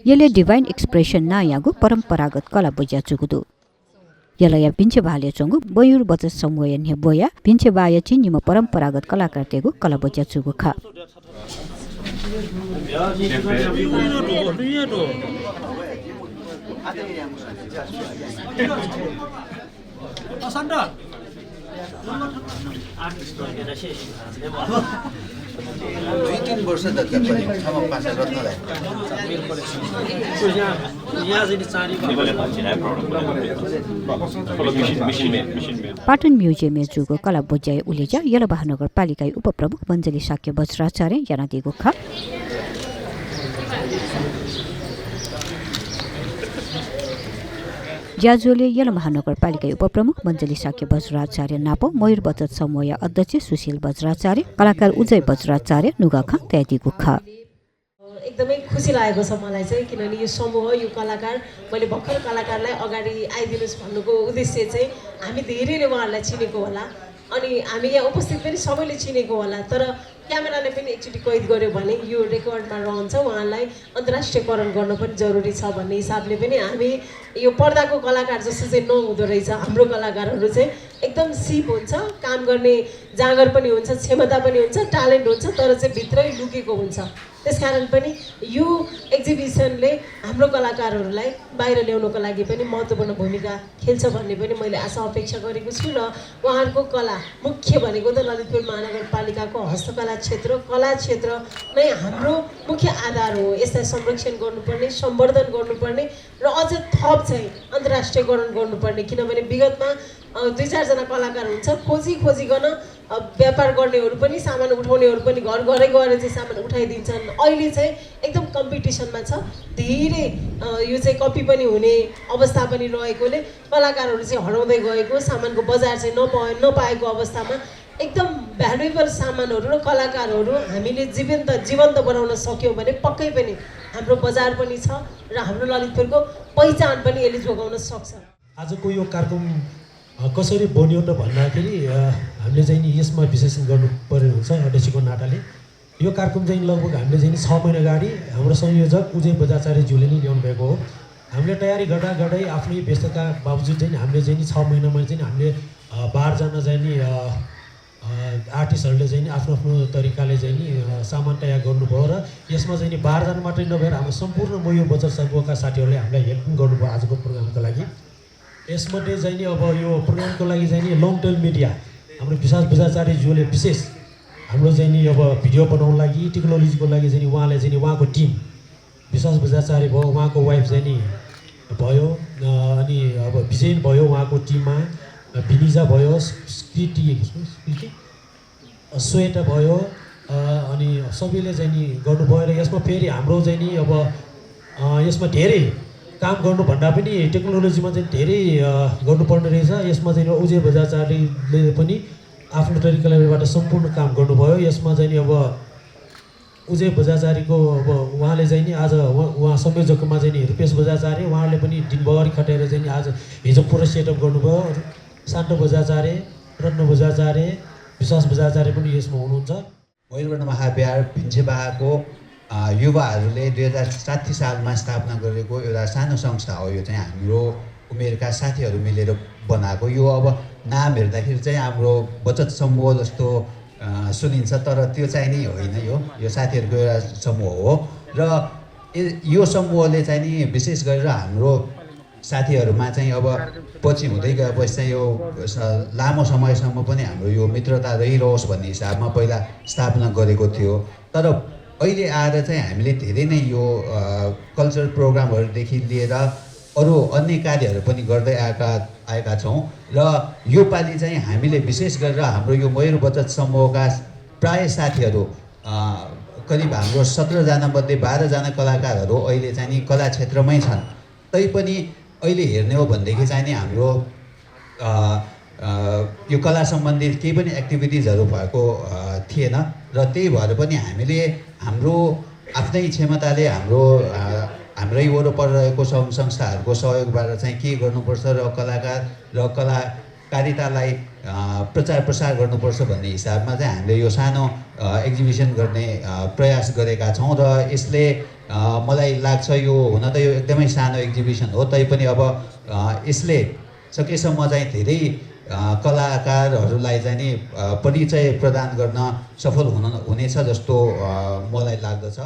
यसले divine expression नायागु परम्परागत कला बुझ्या चुगुदु यलया पिन्छे भाले चंगु बयुर बचत समूह ने बोया पिन्छे बाय चिनिम परम्परागत कलाकार तेगु कला बुझ्या चुगु खा वर्ष पाटन म्युजियम जुगो कला बोज्याय उलेजा यल महानगरपालिका उपप्रमुख मञ्जली शाक्य वज्राचार्य यानादिगो खा ज्याजुले यल महानगरपालिका उपप्रमुख मञ्जली शाक्य वज्राचार्य नापो मयूर बचत समूह अध्यक्ष सुशील वज्राचार्य कलाकार उजय वज्राचार्य नुगाखा त्यादिगो खा एकदमै खुसी लागेको छ मलाई चाहिँ किनभने यो समूह यो कलाकार मैले भर्खर कलाकारलाई अगाडि आइदिनुहोस् भन्नुको उद्देश्य चाहिँ हामी धेरैले उहाँहरूलाई चिनेको होला अनि हामी यहाँ उपस्थित पनि सबैले चिनेको होला तर क्यामेराले पनि एकचोटि कैद गर्यो भने यो रेकर्डमा रहन्छ उहाँलाई अन्तर्राष्ट्रियकरण गर्न पनि जरुरी छ भन्ने हिसाबले पनि हामी यो पर्दाको कलाकार जस्तो चाहिँ नहुँदो रहेछ हाम्रो कलाकारहरू चाहिँ एकदम सिप हुन्छ काम गर्ने जाँगर पनि हुन्छ क्षमता पनि हुन्छ ट्यालेन्ट हुन्छ तर चाहिँ भित्रै लुकेको हुन्छ त्यसकारण पनि यो एक्जिबिसनले हाम्रो कलाकारहरूलाई बाहिर ल्याउनको लागि पनि महत्त्वपूर्ण भूमिका खेल्छ भन्ने पनि मैले आशा अपेक्षा गरेको छु र उहाँहरूको कला मुख्य भनेको त ललितपुर महानगरपालिकाको हस्तकला क्षेत्र कला क्षेत्र नै हाम्रो मुख्य आधार हो यसलाई संरक्षण गर्नुपर्ने सम्वर्धन गर्नुपर्ने र अझ थप चाहिँ अन्तर्राष्ट्रियकरण गर्नुपर्ने किनभने विगतमा 2-4 जना कलाकार हुन्छ खोजिकन व्यापार गर्नेहरू पनि सामान उठाउनेहरू पनि घर घरै गएर चाहिँ सामान उठाइदिन्छन् अहिले चाहिँ एकदम कम्पिटिसनमा छ धेरै यो चाहिँ कपी पनि हुने अवस्था पनि रहेकोले कलाकारहरू चाहिँ हराउँदै गएको सामानको बजार चाहिँ नपाएको अवस्थामा एकदम भ्यालुएबल सामानहरू र कलाकारहरू हामीले जीवन्त बनाउन सक्यौँ भने पक्कै पनि हाम्रो बजार पनि छ र हाम्रो ललितपुरको पहिचान पनि यसले जोगाउन सक्छ। आजको यो कार्यक्रम कसरी बन्यो त भन्दाखेरि हामीले चाहिँ नि यसमा विश्लेषण गर्नु पर्ने हुन्छ अध्यक्षको नाताले यो कार्यक्रम चाहिँ लगभग हामीले चाहिँ 6 महिना अगाडि हाम्रो संयोजक उजय बजाचार्यज्यूले नै ल्याउनु भएको हो। हामीले तयारी गर्दै आफ्नै व्यस्तता बावजुद चाहिँ हामीले चाहिँ 6 महिनामा चाहिँ हामीले 12 जना चाहिँ नि आर्टिस्टहरूले चाहिँ नि आफ्नो तरिकाले चाहिँ नि सामान तयार गर्नुभयो र यसमा चाहिँ नि 12 जना मात्रै नभएर हाम्रो सम्पूर्ण मयूर बचत समूहका साथीहरूले हामीलाई हेल्प पनि गर्नुभयो आजको प्रोग्रामको लागि। यसमध्ये चाहिँ नि अब यो प्रोग्रामको लागि चाहिँ नि लङ टेल मिडिया हाम्रो विशाल बजाचार्यज्यूले विशेष हाम्रो चाहिँ नि अब भिडियो बनाउनको लागि टेक्नोलोजीको लागि चाहिँ नि उहाँले चाहिँ नि उहाँको टिम विशाल बजाचार्य भयो उहाँको वाइफ चाहिँ नि भयो अनि अब विजयन भयो उहाँको टिममा विनिजा भयो स्कृति श्वेता भयो अनि सबैले चाहिँ नि गर्नुभयो र यसमा फेरि हाम्रो चाहिँ नि अब यसमा धेरै काम गर्नुभन्दा पनि टेक्नोलोजीमा चाहिँ धेरै गर्नुपर्ने रहेछ। यसमा चाहिँ उजय बजाचार्यले पनि आफ्नो तरिकालेबाट सम्पूर्ण काम गर्नुभयो। यसमा चाहिँ नि अब उजय बजाचार्यको अब उहाँले चाहिँ नि आज उहाँ संयोजकमा चाहिँ नि रुपेश बजाचार्य उहाँले पनि दिनभरि खटेर चाहिँ नि आज हिजो पुरा सेटअप गर्नुभयो। शान्त बजाचार्य रत्न बजाचार्य विश्वास बजाचार्य पनि यसमा हुनुहुन्छ। मयूरबन महाविहार भिन्छेबाको युवाहरूले 2060 सालमा स्थापना गरेको एउटा सानो संस्था हो। यो चाहिँ हाम्रो उमेरका साथीहरू मिलेर बनाएको यो अब नाम हेर्दाखेरि चाहिँ हाम्रो बचत समूह जस्तो सुनिन्छ तर त्यो चाहिँ नै होइन। यो साथीहरूको एउटा समूह हो र यो समूहले चाहिँ नि विशेष गरेर हाम्रो साथीहरूमा चाहिँ अब पछि हुँदै गएपछि चाहिँ यो लामो समयसम्म पनि हाम्रो यो मित्रता रहिरहोस् भन्ने हिसाबमा पहिला स्थापना गरेको थियो तर अहिले आएर चाहिँ हामीले धेरै नै यो कल्चरल प्रोग्रामहरूदेखि लिएर अरू अन्य कार्यहरू पनि गर्दै आएका छौँ र यो पालि चाहिँ हामीले विशेष गरेर हाम्रो यो मयूर बचत समूहका प्राय साथीहरू करिब हाम्रो 17 जना मध्ये 12 जना कलाकारहरू अहिले चाहिँ नि कला क्षेत्रमै छन्। तैपनि अहिले हेर्ने हो भनेदेखि चाहिँ नि हाम्रो यो कला सम्बन्धी केही पनि एक्टिभिटिजहरू भएको थिएन र त्यही भएर पनि हामीले हाम्रो आफ्नै क्षमताले हाम्रै वरपर रहेको सङ्घ संस्थाहरूको सहयोगबाट चाहिँ के गर्नुपर्छ र कलाकार र कलाकारितालाई प्रचार प्रसार गर्नुपर्छ भन्ने हिसाबमा चाहिँ हामीले यो सानो एक्जिबिसन गर्ने प्रयास गरेका छौँ र यसले मलाई लाग्छ यो हुन त यो एकदमै सानो एक्जिबिसन हो तैपनि अब यसले सकेसम्म चाहिँ धेरै कलाकारहरूलाई चाहिँ नि परिचय प्रदान गर्न सफल हुनेछ जस्तो मलाई लाग्दछ।